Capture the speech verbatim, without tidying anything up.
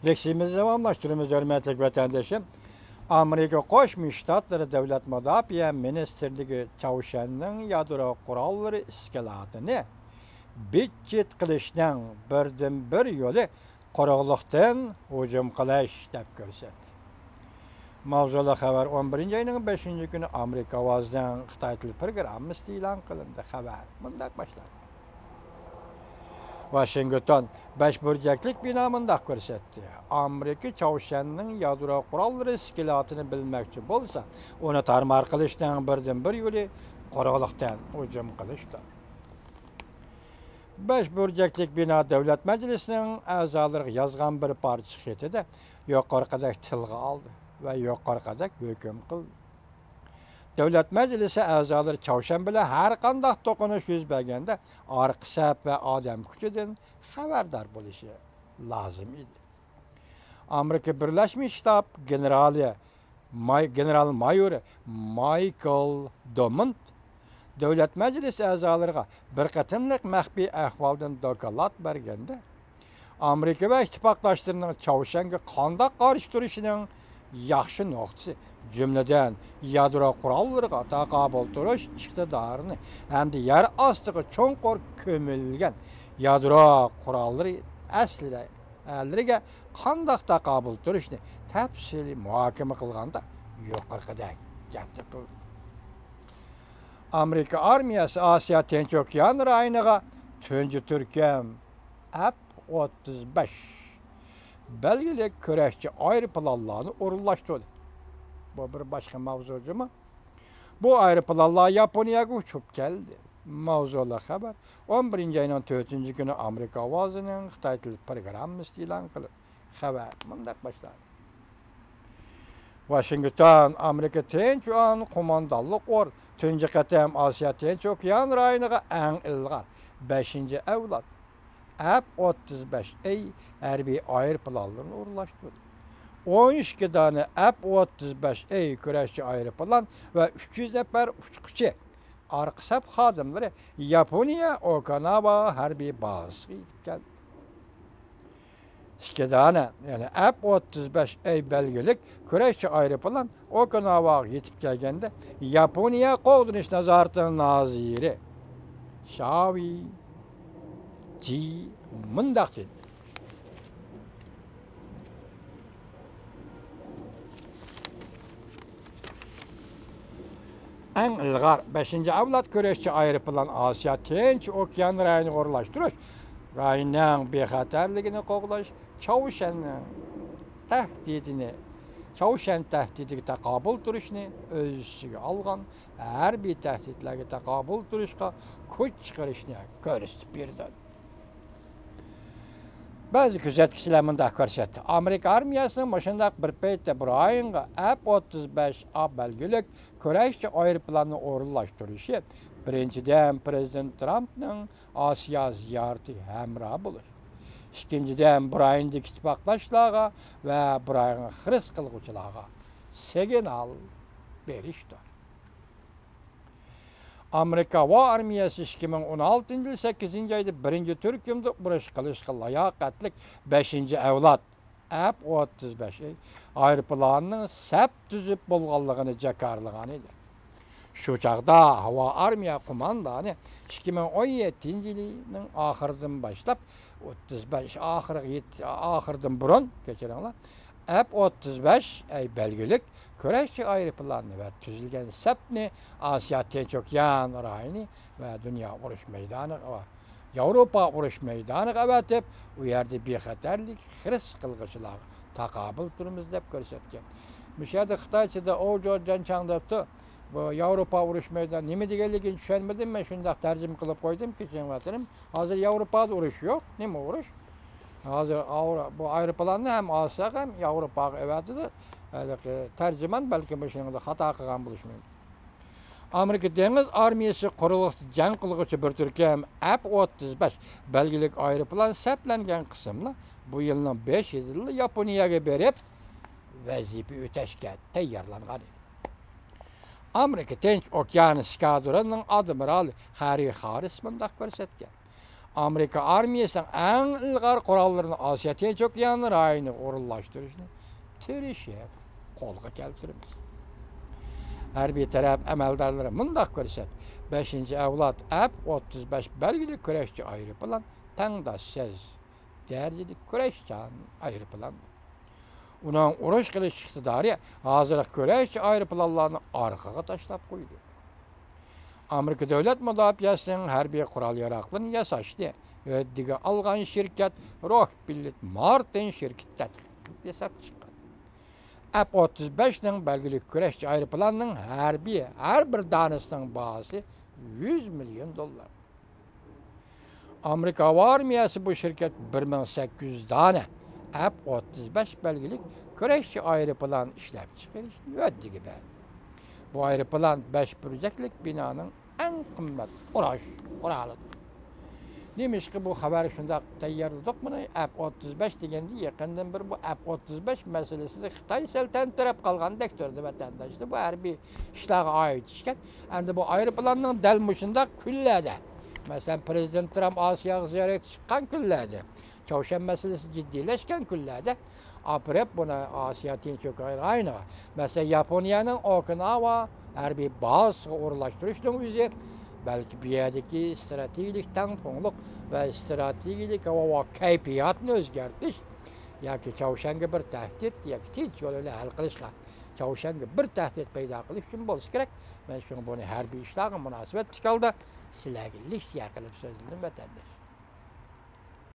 لېكسىيىمىزنى داۋاملاشتۇرىمىز، ھۆرمەتلىك ۋەتەندىشىم. ئامېرىكا قوشما شتاتلىرى دۆلەت مۇداپىئە مىنىستىرلىكى چاۋشيەننىڭ يادرو قوراللىرى ئىسكىلاتىنى بىت-چىت قىلىشنىڭ بىردىنبىر يولى قۇرۇقلۇقتىن ھۇجۇم قىلىش، دەپ كۆرسەتتى. ماۋزۇلۇق خەۋەر ئون بىرىنچى ئاينىڭ بەشىنچى كۈنى ئامېرىكا ئاۋازىنىڭ خىتاي تىل پروگراممىسىدا ئېلان قىلىندى. خەۋەر مۇنداق باشلاندى. ۋاشىنگتون، بەش بۇرجەكلىك بىنا مۇنداق كۆرسەتتى: ئامېرىكا چاۋشيەننىڭ يادرو قوراللىرى ئىسكىلاتىنى بىلمەكچى بولسا، ئۇنى تارمار قىلىشنىڭ بىردىنبىر يولى قۇرۇقلۇقتىن ھۇجۇم قىلىشتۇر. بەش بۇرجەكلىك بىنا دۆلەت مەجلىسىنىڭ ئەزالىرىغا يازغان بىر پارچە خېتىدە يۇقىرىقىدەك تىلغا ئالدى ۋە يۇقىرىقىدەك ھۆكۈم قىلدى. دۆلەت مەجلىسى ئەزالىرى چاۋشيەن بىلەن ھەر قانداق توقۇنۇش يۈز بەرگەندە ئارقا سەپ ۋە ئادەم كۈچىدىن خەۋەردار بولۇشى لازىم ئىدى. ئامېرىكا بىرلەشمە شتاب گېنېرالى، ماي-، گېنېرال مايورى مايكل دومونت دۆلەت مەجلىسى ئەزالىرىغا بىر قېتىملىق مەخپىي ئەھۋالدىن دوكلات بەرگەندە، ئامېرىكا ۋە ئىتتىپاقداشلىرىنىڭ چاۋشيەنگە قانداق قارشى تۇرۇشىنىڭ ياخشى نۇقتىسى، جۈملىدىن، يادرو قوراللىرىغا تاقابىل تۇرۇش ئىقتىدارىنى ھەمدە يەر ئاستىغا چوڭقۇر كۆمۈلگەن يادرو قوراللىرى ئەسلىھەلىرىگە قانداق تاقابىل تۇرۇشنى تەپسىلىي مۇھاكىمە قىلغاندا يۇقىرىقىدەك گەپنى قىلدى. ئامېرىكا ئارمىيەسى ئاسىيا تىنچ ئوكيان رايونىغا تۇنجى تۈركۈم ئەپ ئوتتۇز بەش بەلگىلىك كۈرەشچى ئايروپىلانلارنى ئورۇنلاشتۇردى. بۇ بىر باشقا ماۋزۇ جۇمۇ. بۇ ئايروپىلانلار ياپونىيەگە ئۇچۇپ كەلدى. ماۋزۇلۇق خەۋەر ئون بىرىنچى ئاينىڭ تۆتىنچى كۈنى ئامېرىكا ئاۋازىنىڭ خىتاي تىل پروگراممىسىدا ئېلان قىلىندى. خەۋەر مۇنداق باشلاندى. ۋاشىنگتون، ئامېرىكا تىنچ ئوكيان قوماندانلىق ئورگىنى تۇنجى قېتىم ئاسىيا تىنچ ئوكيان رايونىغا ئەڭ ئىلغار بەشىنچى ئەۋلاد ئەپ ئوتتۇز بەش ئەي ھەربىي ئايروپىلانلىرىنى ئورۇنلاشتۇردى. ئون ئىككى دانە ئەپ ئوتتۇز بەش ئەي كۈرەشچى ئايروپىلان ۋە ئۈچ يۈز نەپەر ئۇچقۇچى، ئارقا سەپ خادىملىرى ياپونىيە ئوكىناۋا ھەربىي بازىسىغا يېتىپ كەلدى. ئىككى دانە، يەنى ئەپ ئوتتۇز بەش ئەي بەلگىلىك كۈرەشچى ئايروپىلان ئوكىناۋاغا يېتىپ كەلگەندە، ياپونىيە قوغدىنىش نازارىتىنىڭ نازىرى شاۋ يىجى مۇنداق دېدى. ئەڭ ئىلغار بەشىنچى ئەۋلاد كۈرەشچى ئايروپىلان ئاسىيا تىنچ ئوكيان رايونىغا ئورۇنلاشتۇرۇش، رايوننىڭ بىخەتەرلىكىنى قوغداش، چاۋشيەننىڭ تەھدىتىنى، چاۋشيەن تەھدىتىگە تاقابىل تۇرۇشنى ئۆز ئىچىگە ئالغان ھەربىي تەھدىتلەرگە تاقابىل تۇرۇشقا كۈچ چىقىرىشنى كۆرسىتىپ بېرىدۇ. بەزى كۆزەتكۈچىلەر مۇنداق كۆرسەتتى: ئامېرىكا ئارمىيەسىنىڭ مۇشۇنداق بىر پەيتتە بۇ رايونغا ئەپ ئوتتۇز بەش ئا بەلگىلىك كۈرەشچى ئايروپىلاننى ئورۇنلاشتۇرۇشى، بىرىنچىدىن، پىرېزىدېنت ترامپنىڭ ئاسىيا زىيارىتىگە ھەمراھ بولۇش، ئىككىنچىدىن، بۇ رايوندىكى ئىتتىپاقداشلارغا ۋە بۇ رايونغا خىرىس قىلغۇچىلارغا سىگنال بېرىشتۇر. ئامېرىكا ھاۋا ئارمىيەسى ئىككى مىڭ ئون ئالتىنچى يىل سەككىزىنچى ئايدا بىرىنچى تۈركۈمدە ئۇرۇش قىلىشقا لاياقەتلىك بەشىنچى ئەۋلاد ئەپ ئوتتۇز بەش ئايروپىلانىنىڭ سەپ تۈزۈپ بولغانلىقىنى جاكارلىغان ئىدى. شۇ چاغدا ھاۋا ئارمىيە قوماندانى ئىككى مىڭ ئون يەتتىنچى يىلىنىڭ ئاخىرىدىن باشلاپ، ئوتتۇز بەش ئاخىرىغا يېت-، ئاخىرىدىن بۇرۇن، كەچۈرۈڭلار، ئەپ ئوتتۇز بەش ئەي بەلگىلىك كۈرەشچى ئايروپىلانى ۋە تۈزۈلگەن سەپنى ئاسىيا تىنچ ئوكيان رايونى ۋە دۇنيا ئۇرۇش مەيدانىغا، ياۋروپا ئۇرۇش مەيدانىغا ئەۋەتىپ، ئۇ يەردە بىخەتەرلىك خىرىس قىلغۇچىلارغا تاقابىل تۇرىمىز دەپ كۆرسەتكەن. مۇشۇ يەردە خىتايچىدا ئوجو جانچاڭ دەپتۇ. بۇ ياۋروپا ئۇرۇش مەيدانى نېمە دېگەنلىكىنى چۈشەنمىدىم، مەن شۇنداق تەرجىمە قىلىپ قويدۇم، كېچىڭ ۋەتىنىم. ھازىر ياۋروپادا ئۇرۇش يوق. نېمە ئۇرۇش؟ ھازىر ئاۋرو-، بۇ ئايروپىلاننى ھەم ئالساق ھەم ياۋروپاغا ئەۋەتىدۇ. ھېلىقى تەرجىمان بەلكىم مۇشۇنىڭدا خاتا قىلغان بولۇشى مۇمكىن. ئامېرىكا دېڭىز ئارمىيەسى قۇرۇقلۇقتا جەڭ قىلغۇچى بىر تۈركۈم ئەپ ئوتتۇز بەش بەلگىلىك ئايروپىلان سەپلەنگەن قىسىملار بۇ يىلنىڭ بېشىدىلا ياپونىيەگە بېرىپ، ۋەزىپە ئۆتەشكە تەييارلانغان ئىدى. ئامېرىكا تىنچ ئوكيان ئىسكادرونىنىڭ ئادمىرالى خاررى خاررىس مۇنداق كۆرسەتكەن: ئامېرىكا ئارمىيەسىنىڭ ئەڭ ئىلغار قوراللىرىنى ئاسىيا تىنچ ئوكيان رايونىغا ئورۇنلاشتۇرۇشنى تىرىشىپ قولغا كەلتۈرىمىز. ھەربىي تەرەپ ئەمەلدارلىرى مۇنداق كۆرسەت، بەشىنچى ئەۋلاد ئەپ ئوتتۇز بەش بەلگىلىك كۈرەشچى ئايروپىلان تەڭداشسىز دەرىجىلىك كۈرەشچان ئايروپىلان. ئۇنىڭ ئۇرۇش قىلىش ئىقتىدارى ھازىرقى كۈرەشچى ئايروپىلانلارنى ئارقىغا تاشلاپ قويدى. ئامېرىكا دۆلەت مۇداپىئەسىنىڭ ھەربىي قورال ياراغلىرىنى ياساشنى ھۆددىگە ئالغان شىركەت روكفېللېر مارتىن شىركىتى تەتقىق قىلىپ ياساپ چىققان. ئەپ ئوتتۇز بەشنىڭ بەلگىلىك كۈرەشچى ئايروپىلانىنىڭ ھەربىي ھەر بىر دانىسىنىڭ باھاسى يۈز مىليون دوللار. ئامېرىكا ھاۋا ئارمىيەسى بۇ شىركەت بىر مىڭ سەككىز يۈز دانە ئەپ ئوتتۇز بەش بەلگىلىك كۈرەشچى ئايروپىلان ئىشلەپچىقىرىشنى ھۆددىگە بەردى. بۇ ئايروپىلان بەش بۇرجەكلىك بىنانىڭ ئەڭ قىممەت ئۇرۇش قورالىدۇر. نېمىشقا بۇ خەۋەر شۇنداق تەييارلىدۇق بۇنى؟ ئەپ ئوتتۇز بەش دېگەندە يېقىندىن بېرى بۇ ئەپ ئوتتۇز بەش مەسىلىسىدە خىتاي سەل تەمتىرەپ قالغاندەك تۇردى ۋەتەنداشلار. بۇ ھەربىي ئىشلارغا ئائىت ئىشكەن. ئەمدى بۇ ئايروپىلاننىڭ دەل مۇشۇنداق كۈنلەردە، مەسىلەن، پىرېزىدېنت ترامپ ئاسىياغا زىيارەتكە چىققان كۈنلەردە، چاۋشيەن مەسىلىسى جىددىيلەشكەن كۈنلەردە ئاپىرىپ بۇنى ئاسىيا تىنچ ئوكيان رايونىغا، مەسىلەن، ياپونىيەنىڭ ئوكىناۋا ھەربىي بازىسىغا ئورۇنلاشتۇرۇشنىڭ ئۆزى بەلكى بۇ يەردىكى ئىستراتېگىيىلىك تەڭپۇڭلۇق ۋە ئىستراتېگىيىلىك ھاۋا كەيپىياتنى ئۆزگەرتىش ياكى چاۋشيەنگە بىر تەھدىت ياكى تىنچ يول بىلەن ھەل قىلىشقا، چاۋشيەنگە بىر تەھدىت پەيدا قىلىش ئۈچۈن بولسا كېرەك. مەن شۇڭا بۇنى ھەربىي ئىشلارغا مۇناسىۋەتلىك ھالدا سىلەرگە لېكسىيە قىلىپ سۆزلىدىم، ۋەتەنداش.